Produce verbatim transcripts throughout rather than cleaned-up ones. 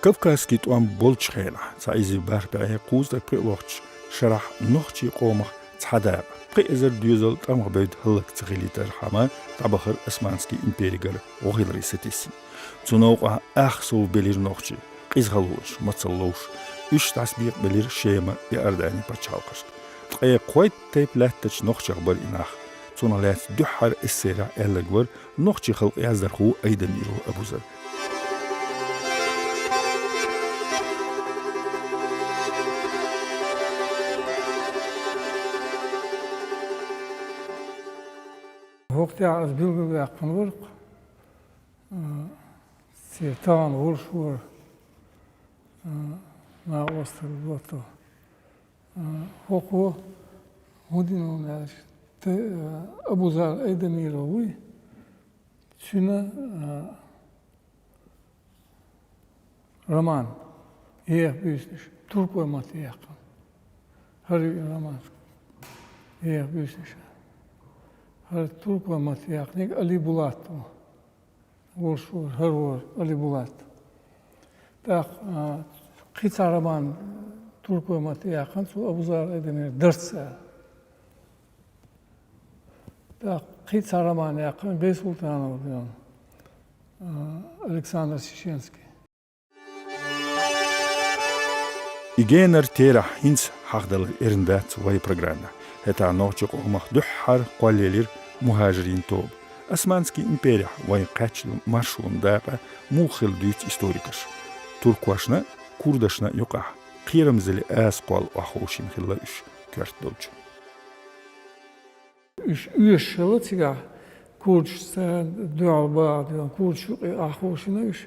Кавказский тӀом болчу хенахь, цхьа эзар бархӀ бӀе кхузткъе пхоьалгӀачу шарахь нохчийн къомах цхьа дакъа, пхи эзар доьзал тӀамах бевдда хӀаллак ца хилийтархьама, дӀабахара Османский империгара гӀо хиларе сатийсина. Цу новкъахь ах совбелира нохчий, къиза халонаш, мацалла ловш. Уьш дӀасабекъабелира Шема, Иордани пачхьалкхашка. Ткъе кхойтта тайпа лаьттачу нохчех бара и нах. Цунах лаьцна дуьххьара эсэрахь аьлларг вара нохчийн халкъан яздархо Айдамиров Абузар. ХӀокху тӀехь ас билгалваьккхина вара-кх, а, церан тахана волуш вара, а, накъосталла латто. А, хӀокхо хӀун дина ву аьлча, т-, а, Абузар Айдамиров вуй, цуьнан, а, роман, еха буьйсанаш, туркойн матте яьккхина. ХӀара ю и роман, еха буьйсанаш. ХӀара туркойн матте яьккхинарг Али Булат ву. Волуш вара, хӀара вара Али Булат. ТӀаккха, а, кхин цхьа роман туркойн матте яьккхина цо Абузар Айдамиров, «Дарц» аьлла. ТӀаккха кхин цхьа роман яьккхина Гайсултанов, а, Александр Сеченский. И генара терахь хӀинца хьахдалар эрна дац вайн программехь. ХӀетахь нохчийн къомах дуьххьара кхоллаелира мухӀажирийн тоба. Османский имперехь вайн кхаьчна маршонан дакъа муха хилла дуьйцу историкаша. Туркошна а, курдашна а юкъахь кхерамзаллин аса кхолла охьаховшийна хилла уьш коьрта долчу. Уьш оьшуш хилла цигахь, курдашца дуьхьал баха, курдаш юкъе охьаховшийна уьш.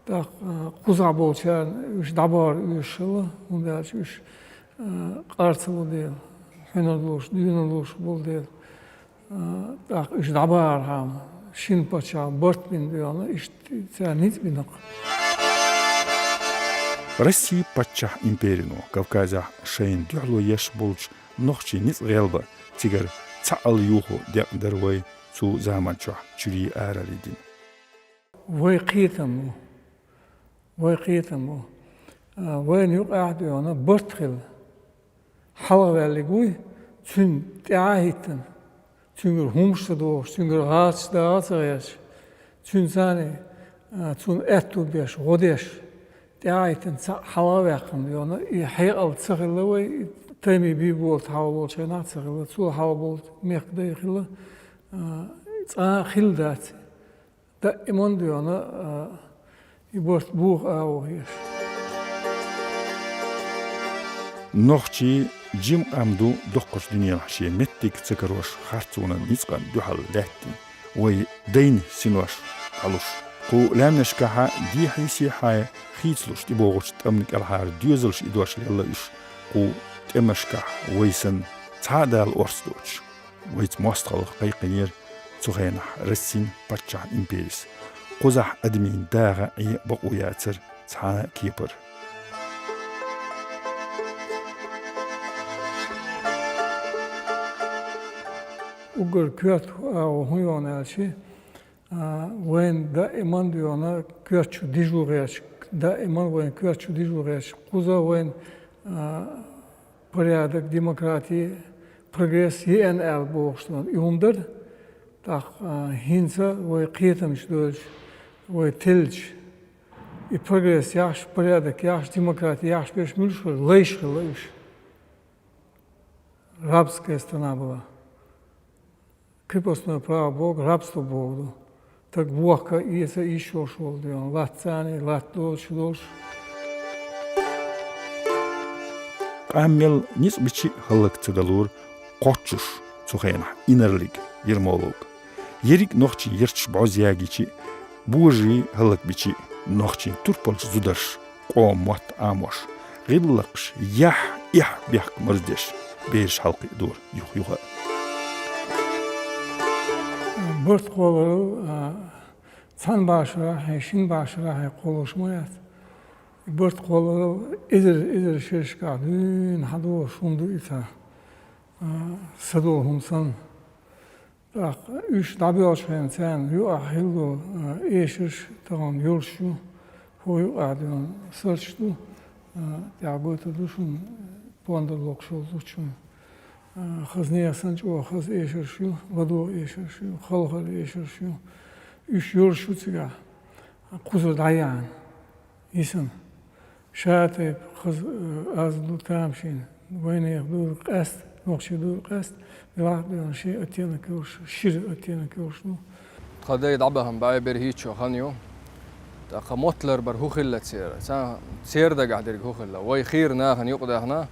ТӀаккха, а, кхузахь болчарна уьш дӀабахьар оьшуш хилла, хӀунда аьлча уьш, а, къар ца ло дела, хьуьнар луш, дуьйна луш болу дела. А, тӀаккха уьш дӀабахьархьама, шина паччахьо барт бина дуьйна, иштта царна ницкъ бина-кх. Россин паччахьан империно Кавказехь шайна дуьхьало еш болчу нохчийн ницкъ гӀелба, цигара цхьаалла юху декъна дара вай цу заман чохь чуьра арара дина. Вай кхетам бу. Вай кхетам бу. А, вайна юкъахь а дуьйна барт хилла. Хьалхаваьллиг вуй, цуьнан тӀаьхьа а хӀиттина. Цуьнгара хӀумаш ца дохуш, цуьнгара гӀазкхаша дагӀа а ца гӀерташ, цуьнан царна, а, цунна аьтту беш, гӀо деш, тӀаьхьа а хӀиттина цхьаъ хьалха а ваьккхина дуьйна, и хьекъал ца хилла вай, и Тайми Бийболат хьалха волчу хенахь а ца хилла, цул хьалха болу мехкан дай хилла, а, цкъа а хилла дац. Даиман дуьйна, а, и барт буха агӀо хьеша. Нохчийн жима къам ду доккхачу дуьненахь шен меттиг ца карош харцонан ницкъана дуьхьал лаьттина вай дайн синош дӀалуш. Кху лаьмнашкахьа дехьа-сехьа хийцалуш тӀебогӀучу тӀамна кӀелхьара доьзалш идош лелла уьш, кху тӀемашкахь вай санна цхьа а Дала орца доцуш. Вайца мостагӀалла кхайкхинера цу хенахь Россин паччахьан империс. Кхузахь адамийн дагӀа, Ӏен бакъо яцара цхьана а кепара. Уггар коьрта агӀо хӀун ю аьлча, а, вайна даиман дуьйна коьрта чу дижо гӀерташ, даиман вайна коьрта чу дижо гӀерташ, кхуза вайна, а, порядок, демократи, прогресс еана аьлла бохуш ду. И хӀума дара, тӀаккха, а, хӀинца вай кхетамаш доьлча, вай теллича, и прогресс яхьаш, порядок яхьаш, демократи яхьаш берш муьлш хилла, лайш хилла уьш. Рабская страна была. Крепостное право боху, рабство боху ду. Стаг вохка, эца йиш йолуш волу дуьйна, латта царний, латта доцуш долуш. Къам мел ницкъ бичи а хӀаллак ца далора кхоччуш цу хенахь инарлиг, Ермоловг. Ерриг нохчийн ярташ бӀозза ягийчи а, божарий хӀаллак бичи а, нохчийн турпалчу зударша къоман мотт Ӏамош, гӀиллакхаш яхь-эхь бехк марздеш, бераш хьалакхиадора юх-юха. Барт кхолларал, а, цхьана башарахь, шина башарахь кхоллалуш ма яц. Барт кхолларал эзар, эзар шерашкахь дуьйна хьадогӀуш хӀума ду и цхьа, а, са долу хӀума санна. ТӀаккха уьш дӀабоьлхучу хенахь царна юкъахь хилла долу, а, эшарш тахана йолуш ю. ХӀокху юкъахь дуьйна сарч ду, а, тӀаьхьа гойтур ду шуна, пондар локхуш йолу зудчун. А, хаза нехан санна чӀогӀа хаза эшарш ю, ладогӀа эшарш ю, халхара эшарш ю. Уьш йолуш ю цигахь, кхузара дӀаяхьна, йисина. Ша тайпа хаза, а, аз ду тамашийна. Вайнехан дуьйна къаьста, нохчийн дуьйна къаьста, делахь а дуьйна шен оттенок йолуш, шира оттенок йолуш ду. Тхан дай дӀабахана бӀе берхӀитталгӀа хан ю. ТӀаккха мотт ларбар хӀун хилла церан? Царна, церан дагахь дерг хӀун хилла? Вай хийра нахана юкъадаьхна,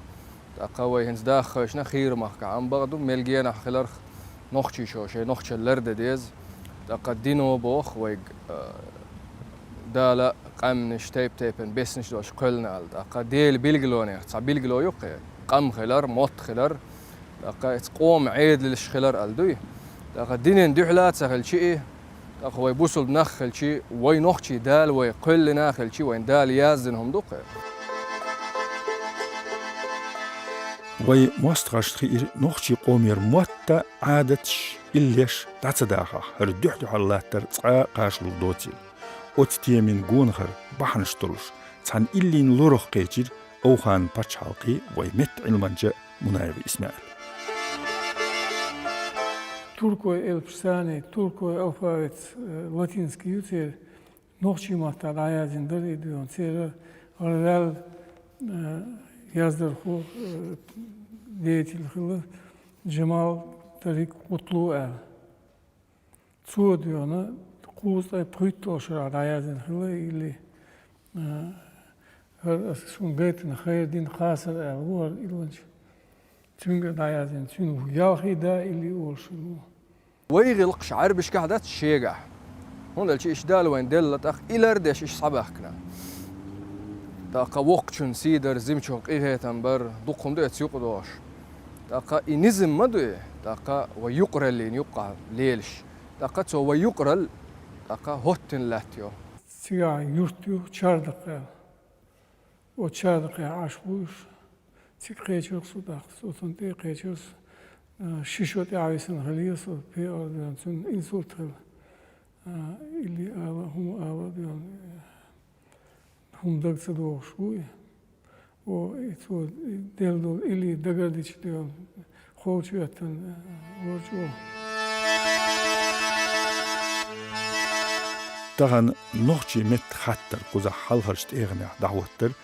тӀаккха вай хӀинца даха хевшина хийра махкахь, амма бакъ ду, мел генахь хиларх нохчичо шайн нохчалла лардан деза. ТӀаккха дино боху вайга, а, Дала къаьмнаш, тайп-тайпана беснаш долуш кхоьллина аьлла. ТӀаккха Делан билгалонех цхьа билгало ю кхе. Къам хилар, мотт хилар, тӀаккха иза къоман Ӏедалш хилар аьлла дуй. ТӀаккха динан дуьхьал а ца хилчи и, тӀаккха вай бусулба нах хилчи, вай нохчий Дала вай кхоьллина а хилчи, вайн Дала яздина хӀума ду кхе. Вай мостагӀашна хиира нохчийн къомера мотт а, Ӏадаташ, иллеш дӀа ца дахахь, хӀара дуьхь-дуьхьал латтар цкъа а кхачалур доцийла. Оцу темин гонахара бахьанаш долуш, цхьана иллина лорах кхечира Овханан пачхьалкхе вай меттан Ӏилманча Мунаев ИсмаӀил. Туркойн элпаш санна, туркойн алфавитаца, э, латинский ю церан, нохчийн маттахь дӀаяздина дара и дуьйна. Церан гӀараваьлла, э, яздархо, э, деятель хилла Джамал Тарик Кутлу аьлла. Цо дуьйна кхузткъе пхуьйтталгӀа шарахь дӀаяздина хилла или, а, хӀара аса шуна гайтина Хайрдин Кхасар аьлла ву хӀара илланча. Цуьнгара дӀаяздина, цуьнан ялхий да или олуш хилла ву. Вай гӀиллакхаш Ӏарбашкахь дац шегахь. ХӀунда аьлча иштта Дала вайна делла, тӀаккха и лардеш иштта схьабаьхкина. ТӀаккха воккхачун сий дар, зимачун къинхетам бар, дукха хӀума ду эца юкъадогӀуш. ТӀаккха и низам ма дуй, тӀаккха вай юкъараллин юккъахь лелаш. ТӀаккха цо вай юкъаралла, тӀаккха хӀоттина лаьтта йо. Цигахь юрт ю, Чардакъ аьлла. Оцу Чардакъехь Ӏаш ву уьш. Цига кхечира со тӀаккха, оцунна тӀе а кхечира со. А, ши шо тӀаьхьа висина хилла со, пе ара дуьйна, цуьнан инсульт хилла. А, или ала, хӀума ала дуьйна. ХӀума дага ца догӀуш ву и. О, и цо делла долу или дагардича, дуьйна, холчу оьттина, э, вара чӀогӀа. Тахана нохчийн меттан хаттар кхузахь хьалхарчу тӀегӀанехь дӀахӀоттара,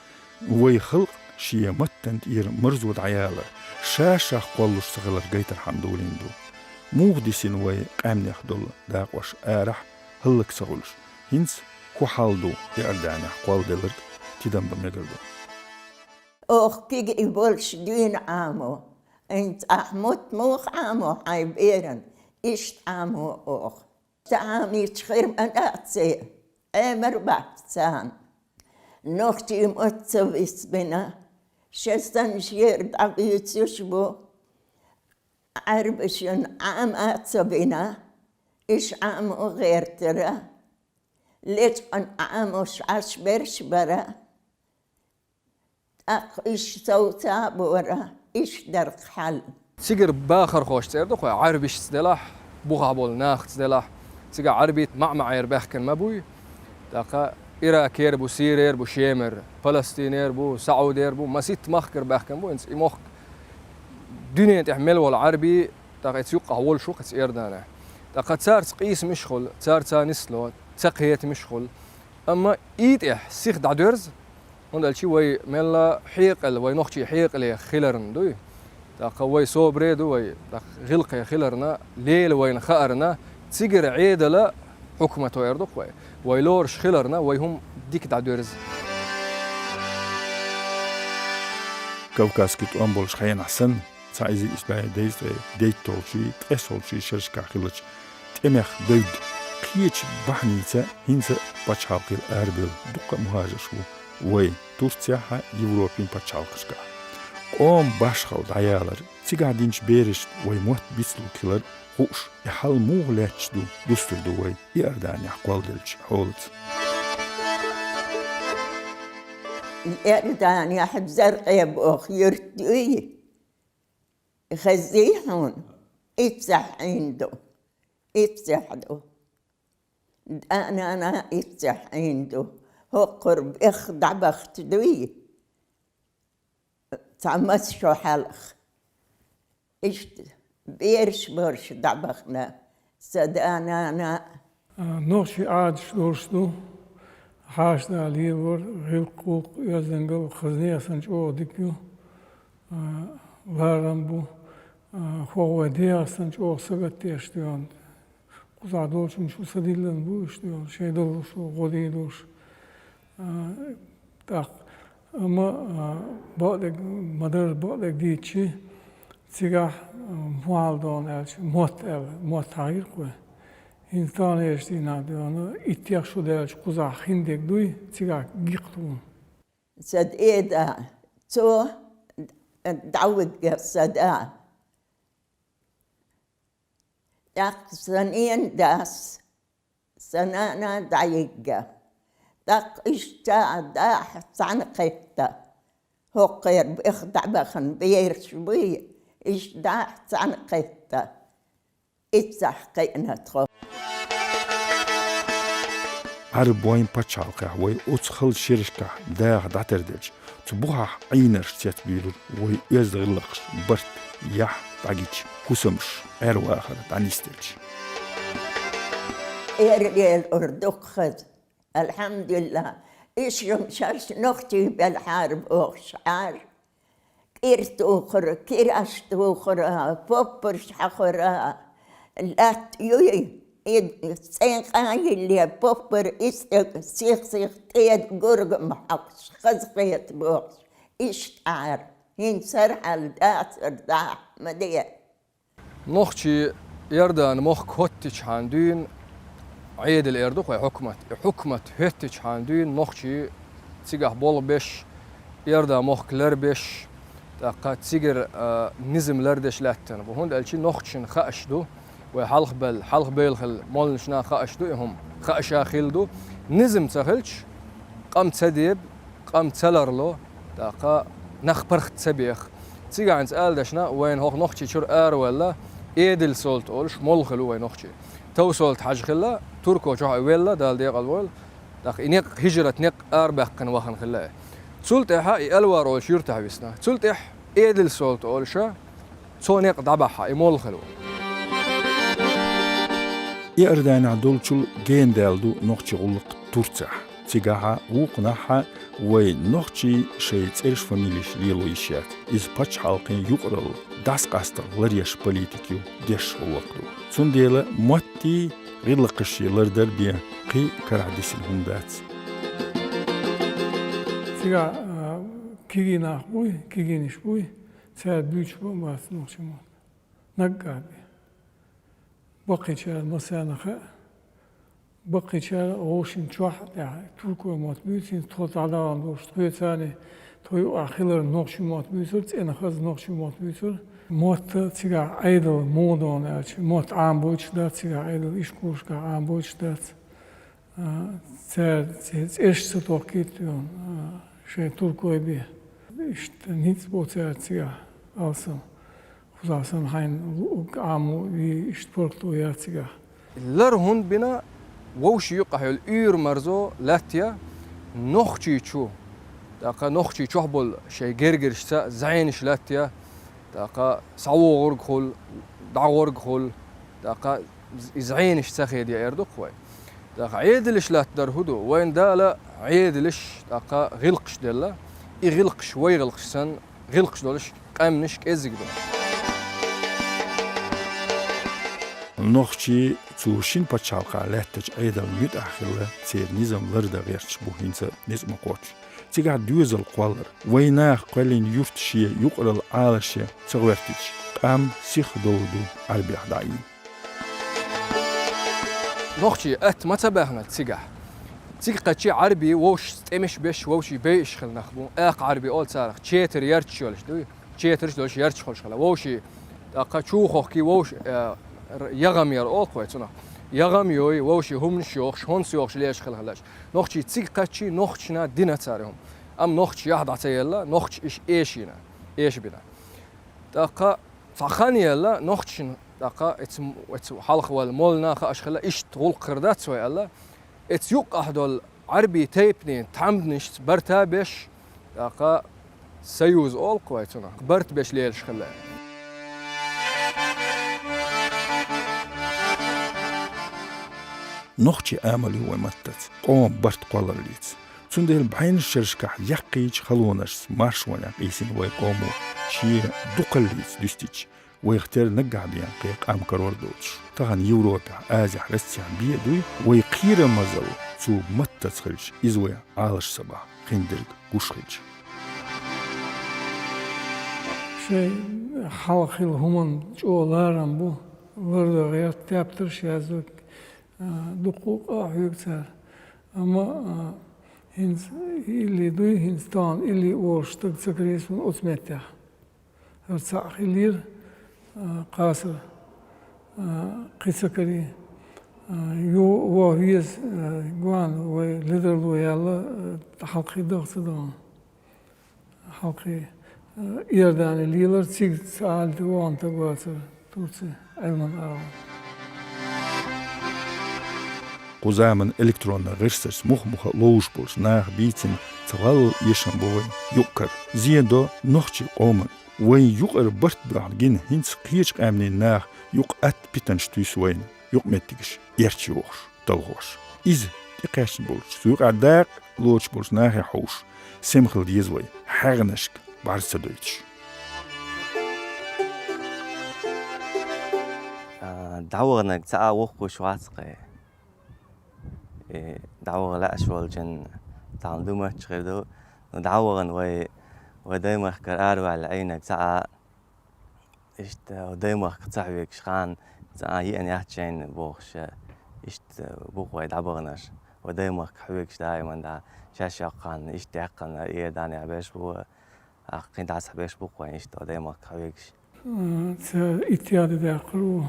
вай халкъ шен маттана тӀера марзо дӀаялар, ша-шах кхоллуш ца хилар гайтархьама долийна ду. Муха дисина вай къаьмнех долу дакъош арахь хӀаллак ца хуьлуш, хӀинца хӀун хьал ду Иорданехь кхолладелларг, тидам бан мегар ду. Оха кегий болуш дуьйна Ӏамо. ХӀинца ахь мотт муха Ӏамо хьайн беран, иштта Ӏамо оха. Ца Ӏамийча хир ма дац и, Ӏемар бац царна. Нохчийн мотт ца висбина, шен санна шера дӀавуьйцуш бу. Ӏарбашна Ӏама а ца бина, иштта Ӏамо гӀертара, лечкъана Ӏамош Ӏаш берш бара, тӀаккха иштта совца а бора, иштта дара хьал. Цигара бахархоша цӀера ду кху Ӏарбашца делахь, бухахь болу нахаца делахь, цигахь Ӏарбий маӀа-маӀера баьхкина ма буй. ТӀаккха Иракера бу, Сирера бу, Шемара, Палестинера бу, Саудера бу, маситта махкара баьхкина бу, хӀинца и мохк дуьнен тӀехь мел волу Ӏарбий, тӀаккха эца юккъахь волуш ву кху Иорданехь. ТӀаккха царца къийсамаш хуьлу, царца нисло, ца кхетамаш хуьлу. Амма и тӀехь сиха дӀадоьрзу, хӀунда аьлча вай мелла хьекъал, вай нохчий хьекъале хиларна дуй. ТӀаккха вай собаре ду вай, тӀаккха гӀиллакхе хиларна, лела вайна хаарна, цигара Ӏедала хьукмато эр ду-кх вай. Вай лоруш хиларна, вай хӀума дика дӀадоьрзу. Кавказский тӀом болуш хьенахь санна, цхьа эзар исс бӀе дезткъе дейтталгӀачий, ткъесналгӀачий шерашкахь хиллачу тӀемех бевдда, кхечу бахьаница хӀинца а пачхьалкхера арабевлла дуккха а мухӀажарш ву вайн Турцехь а, Европин пачхьалкхашкахь. Къоман башхалла дӀаялар, цигахь динчу берашна вайн мотт бицлург хилар хууш, и хьал муха лаьтташ ду, дустур ду вай Иорданехь кхолладеллачу хьолаца. Иорданехь Заркъе боху юрт юй? Хезий хьуна? Иццехь Ӏийна ду. Иццехь ду. Да-нана иццехь Ӏийна ду. хӀокхура бех дӀабахча дуй, цхьа масса шо хьалха. Иштта бераш бараш дӀабахана, са да-нана. А, нохчий Ӏадаташ долуш ду, хьаша-да лелор, гӀиллакх-гӀуллакх, оьздангалла, хазне а санна чӀогӀа дика ю, а, ларам бу, а, хӀокху вай дегӀ а санна чӀогӀа сагатдеш ду, кхузахь долчунна шу са диллина бу уьш, шайн долуш, гӀо дийр долуш. А, тӀаккха, амма, а, бакъдерг, ма-дарра бакъдерг дийцича, цигахь, а, мухьал дона аьлча, мотт аьлла, мотт хьахийра-кх вай. ХӀинца таханлерчу дийнахь дуьйна, иттех шо даьлча кхузахь хиндерг дуй, цигахь гихта ву. Сан деда, цо дӀавигна сан да. ТӀаккха сан ненан дас, сан нана дӀайигна. ТӀаккха иштта дахьа цхьаьна кхетта. ХӀокхуьра бех дӀабахана бераш буй, иштта дахьа цхьаьна кхетта. Иццахь кхиъна тхо. Ӏарбойн пачхьалкхехь вай оцу хала шерашкахь даха дӀатарделча, цу бухахь Ӏийнарш цецбуьйлура вай оьзда гӀиллакхаш барт, яхь дӀагича, хӀусамаш Ӏер-вахар дӀанисделча. Эр лелор дукха хаза. АлхьамдулиллахӀ, ишшум шаьш нохчий белхьара бохуш Ӏара. КӀира тухура, кираш тухура, поппарш хьахора, латта юй, и цӀен къа йилле, поппар исъег сих-сих тӀеда гургам хьокхуш, хазахета бохуш, иштта Ӏара. ХӀинца хӀара хьал дацар дахьа ма де. Нохчий Иордан мохк хӀоттичхьана дуьйна, Ӏедал эр ду-кх вай хьукмат. И хьукмат хӀоьттичхьана дуьйна нохчий цигахь болх беш, Иордан мохк лар беш, тӀаккха цигара, а, низам лардеш лаьттина бу. ХӀунда аьлча нохчашна хууш ду, вай хьалха бел-, хьалха бевлла хилла молланашна хууш ду и хӀума. Хууш а хилла ду. Низам ца хилча, къам ца деба, къам ца ларло, тӀаккха нах паргӀат ца беха. Цигахь хӀинца ала дашна, вайна хӀокху Нохчийчуьра араваьлла, Эдил Солт олуш молла хилла ву вай нохчий. Тов Солт хьажа хилла, Турко чохь а велла, Дала декъал войла. ТӀаккха и некъ, хӀижрат некъ арабаьккхина вахана хилла и. Цул тӀаьхьа и Алвар олучу юьртахь висна. Цул тӀаьхьа Эдил Солт олуша цо некъ дӀабахьа, и молла хилла ву. Иорданехь долчул генадаьлла ду нохчийн гӀуллакх Турцехь. Цигахьа вукхунахьа вай нохчий шайн цӀераш, фамилеш лело йиш яц. Иза пачхьалкхийн юкъаралла дӀасакъастарх ларъеш политика ю, дешна гӀуллакх ду. Цундела моттий, гӀиллакхаший лардар бен кхин карахь дисина хӀума дац. Цигахь, а, кегий нах буй, кегийнаш буй, цара буьйцуш бан бац нохчийн мотт. Наггахь бен. Баккхийчара массарна хаьа. Баккхийчара вовшийн чохь а тӀехь туркойн мотт буьйцу, хӀинца тхо дӀадахана долуш, тхоьцарний, тхо юкъахь хиларна нохчийн мотт буьйцура, цӀена хаза нохчийн мотт буьйцура. Мотт цигахь Ӏедал муха дона аьлча, мотт Ӏамабойтуш дац, цигахь Ӏедал ишколашкахь Ӏамабойтуш дац. А, цара ц-, цӀераш ца тохкийта, а, шайн туркой бен. Иштта ницкъ бо цара цигахь алсам. Кхузахь санна хьайна луъург Ӏамо вий, иштта паргӀато яц цигахь. Лар хӀунда бина, вовшийн юкъахь йолу уьйр-марзо латтаяь, нохчий чу, тӀаккха нохчий чохь болу шайн гергаршца зӀенаш латтаяь, тӀаккха схьавогӀург хуьлу, дӀагӀорг хуьлу, тӀаккха и зӀенаш ца хедаяь эр ду-кх вай. ТӀаккха Ӏедалш латтадар хӀун ду? Вайна Дала Ӏедалш, тӀаккха гӀиллакхаш делла. И гӀиллакхаш вай гӀиллакхаш санна, гӀиллакхаш долуш къаьмнаш кӀеззиг ду. Нохчий цу шина пачхьалкхехь лаьттачу Ӏедална муьтӀахь хилла, церан низам лардан гӀерташ бу хӀинца ницкъ ма кхоччу. Цигахь доьзал кхоллар, вайн наха кхоьллина юрт шен юкъаралла Ӏалашъян ца гӀоьртича, къам сиха довр ду Ӏарбех дӀаийна. Нохчий атта ма ца баьхна цигахь. Цига кхаьччи Ӏарбий вовшашца тӀемаш беш, вовшийн байъаш хилла нах бу. Акха Ӏарбий олу царах, четар ярташ йолуш дуй. Четарш долуш ярташ хуьлуш хилла. Вовшийн, тӀаккха чу хохкий вовш, э, р-, ягӀамъяр олу-кх вай цунах. ЯгӀам йой, вовшийн хӀуманаш йохуш, хӀонс йохуш лелаш хилла хилла. Нохчий цига кхаьччи, нохчашна дина цара и хӀума. Амма нохчаша яхь дӀа ца елла, нохчаша иша эшийна, эша бина. ТӀаккха цхьа хан елла, нохчашна, тӀаккха эцу, эцу хьалха вала моллана хууш хилла, иштта гӀуллакх хир дац вай аьлла, эцу юккъахь долу Ӏарбий тайпанийн тхьамданашца барта беш, тӀаккха союз олу-кх вай цунах, барт беш лелаш хилла. Нохчийн амал ю вайн маттаца къоман барт кхоллар лаца. Цундела бӀеннаш шерашкахь яккхийчу халонашца маршонехь къийсина вай къомо шен дукхаллица дуьстича, вайх тера наггахь бен кхин къам карор доцуш. Тахана Европехь, Азехь, Россехь бен а дуй, вай кхерамазалла цу маттаца хилча, иза вай Ӏалаш ца бахь, хиндерг гуш хилча. Шайн хьалха хилла хӀуманна чӀогӀа ларам бу, лардан гӀерта тептарш яздо, а, дуккха а къа хьоьгу цара. Амма, а, хӀинца илли дуй, хӀинца тахана илли олуш стаг ца карий суна оцу меттехь. ХӀара цхьаъ хиллера, а, кхасар, а, кхин ца карий, а, ю-, вон веза, а, гоьна вай ледарло яьлла, а, хьалкхе даха ца дахана. Хьалкхе, а, Иордане лелара, цига ца Ӏалийтина вахана стаг вацара, Турци, Ӏилман агӀо. Кху заманан электронан гӀирсашца муха-муха ловзуш болчу наха бийцина ца валлал эшам бу вайн юкъ-кара. Зен до нохчийн къоман. Вайн юкъара барт боьхна гина хӀинца кхечу къаьмнийн наха юкъа атта питанаш туьйсу вайна, юкъаметтигаш эрча йохуш, талхош. Иза тӀекхаьчна болчу, цу юкъахь дакъа лоцуш болчу нахе хьовш, сема хила деза вай, хьагӀнашка бӀаьрса ца дойтуш. А, дӀаваханарг цхьа а воккхуш вац-кх. Э, дӀаваха лаьаш волчун тахана ду моьттуш хир ду. Ну, дӀавахана вай, вай даймахкара араваьлла Ӏийнарг цхьа а, иштта, вай даймахка ца хьоьгуш, ханна цхьа а йиъна яц шайна бохуш, иштта бу-кх вай дӀабаханарш. Вай даймахка хьоьгуш даиман дӀа, шаьш йоккху ханна иштта яьккхина Иорданехь берш бу, а, кхин дӀасахьа берш бу-кх вайн иштта вай даймахка хьоьгуш. Цара итт яда даьккхира ву.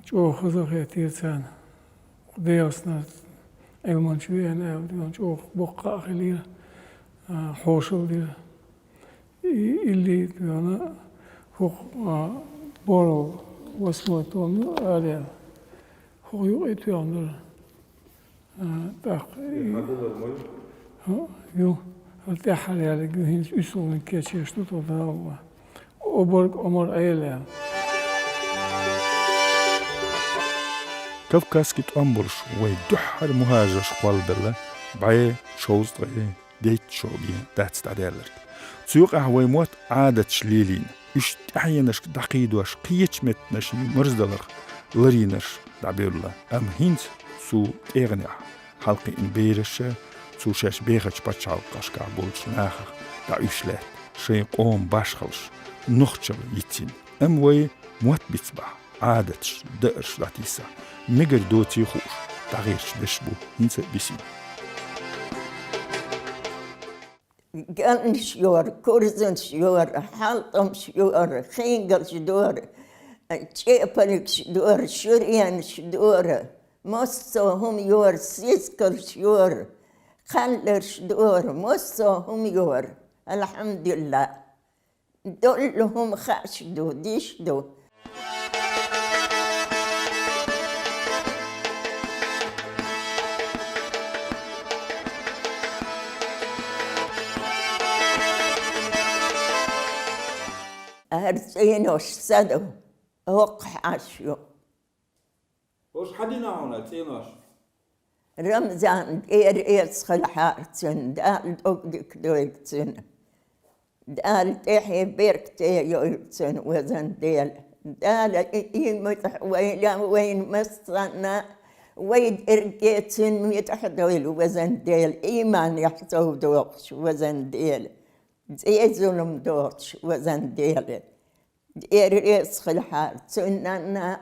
ЧӀогӀа хаза хеттера царна. Кху дегӀаснарг Ӏилманча веана аьлла, чӀогӀа боккха а хилира, хьошалла дира. И илли тоьхна хӀокху, а, борал восьмой том ю аьлла. ХӀокху юкъе тоьхна дара. А, тӀаккха и хьан ду хӀара ма ю? ХӀа, ю. ХӀара тӀаьххьара яьлларг ю, хӀинца уьссалгӀаниг кечъеш ду тхо, Дала мукъ лахь. Обарг омар Ӏела. Кавказский тӀом болуш вайн дуьххьара мухӀажарш кхолладелла бӀе шовзткъе дейтта шо бен дац дӀадаьлларг. Цу юкъахь вайн мотт Ӏадаташ лелийна, уьш тӀаьхьенашка дӀакхийдош, кхечу меттанашна марздаларх ларийнарш дӀабевлла. Амма хӀинца цу тӀегӀанехь хьалакхиъна бераш а, цу шаьш бехачу пачхьалкхашкахь болчу нахах дӀауьйш лаьтта, шайн къоман башхаллаш нохчалла йицйина. Амма вай мотт бицбахь, Ӏадаташ, даарш дӀатийсахь, мегар доций хууш, дӀагӀерташ берш бу хӀинца а бисина. Ганнаш йора, курзанаш йора, хьалтӀамаш йора, хингалш дора, чӀепалгаш дора, шуренаш дора, массо а хӀума йора, сискалш йора, кхалларш дора, массо а хӀума йора. Алхьамдулиллах. Доллу хӀума хууш ду, диш ду. ХӀара цӀенош са ду, хӀокху хьаьш ю. Ош хьан дина хьуна цӀенош? Рамзан, тӀера эца хилахьара цуьнан, Дала дог дика дойла цуьнан. Дала тӀехь беркате йойла цуьнан, везан Дела. Дала и, и муьтӀахь вайна, вайна массанна, вай дерриге цуьнан муьтӀахь дойла, везан Дела. Ийманехь совдохуш, везан Дела. ЦӀе-зулам доцуш, везан Дела. ТӀера эца хилахьара цуьнан а.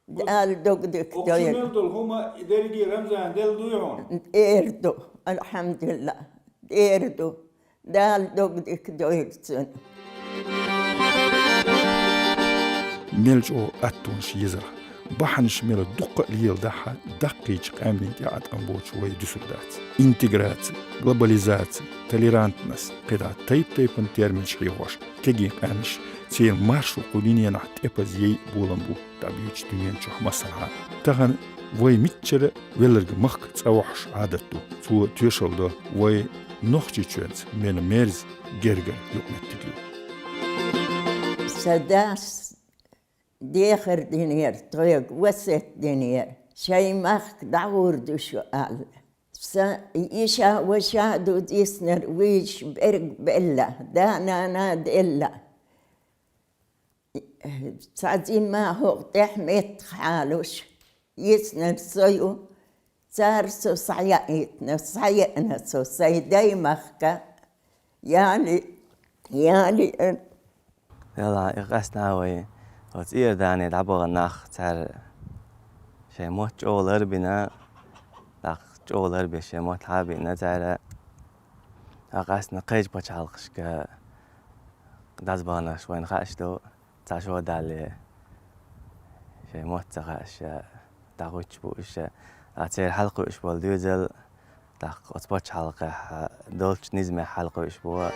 Дала дог дика дойла. Оцу мел долу хӀума и дерриге Рамзан делла дуй хьуна? ТӀера ду, алхьамдулиллах, тӀера ду. Дала дог дика дойла цуьнан. Мел чӀогӀа аттонаш езарх, Бахьанаш мел дукха а леладахь а, даккхийчу къаьмнийн тӀехь а тӀам боцуш вай дуьсур дац. Интеграци, глобализаци, толерантность, кхидӀа тайп-тайпана терминаш хьехош, кегий къаьмнаш, церан маршо кху дуьненахь тӀепаза яйа болам бу дӀабоьдучу дуьнен чохь массанхьа. Тахана вай миччара велларг махка цӀа вохьуш Ӏадат ду. Цо тоьшалла до вай Нохчийчоьнца мел мерза гергара юкъаметтиг ю. Сан дас дехар динера, тхоьга весет динера, шайн махка дӀагӀур ду шу аьлла. Сан йиша-ваша ду диснарг, вуьйш берг белла, да-нана делла. Цхьа зима хӀокху тӀехь меттахь хьалуш, йиснарг со ю, цара со схьаяийтина, схьаеана со сайн даймахка, яли, яли. Делахь, и къаьсна вай оцу Иордане дӀабахана нах, цара шайн мотт чӀогӀа лар а бина, тӀаккха чӀогӀа лар а беш шайн мотт хьа а биъна цара, а къаьсна кхечу пачхьалкхашка дӀабаханарш вайна хаьаш ду, цхьа шо а далале, шайн мотт ца хаьаш, дӀахӀуьттуш бу уьш, а церан хьалакхуьуш болу доьзал, тӀаккха оцу пачхьалкхехь долчу низамехь хьалакхуьуш бу.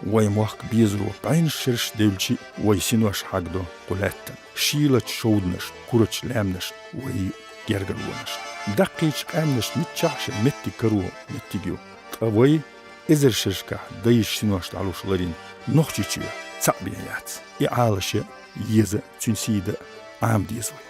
Вай мохк безаро бӀеннаш шераш девлчи а, вай синош хьагдо кху лаьттан шийлачу шовданашна, курачу лаьмнашна, вай гергарлонашна. Даккхийчу къаьмнашна миччахь а шайн меттиг каро меттиг ю, ткъа вай эзар шерашкахь дайша синош дӀалуш ларйина Нохчийчоь цхьаъ бен яц. И Ӏалашъян еза, цуьнан сий дан Ӏама деза вай.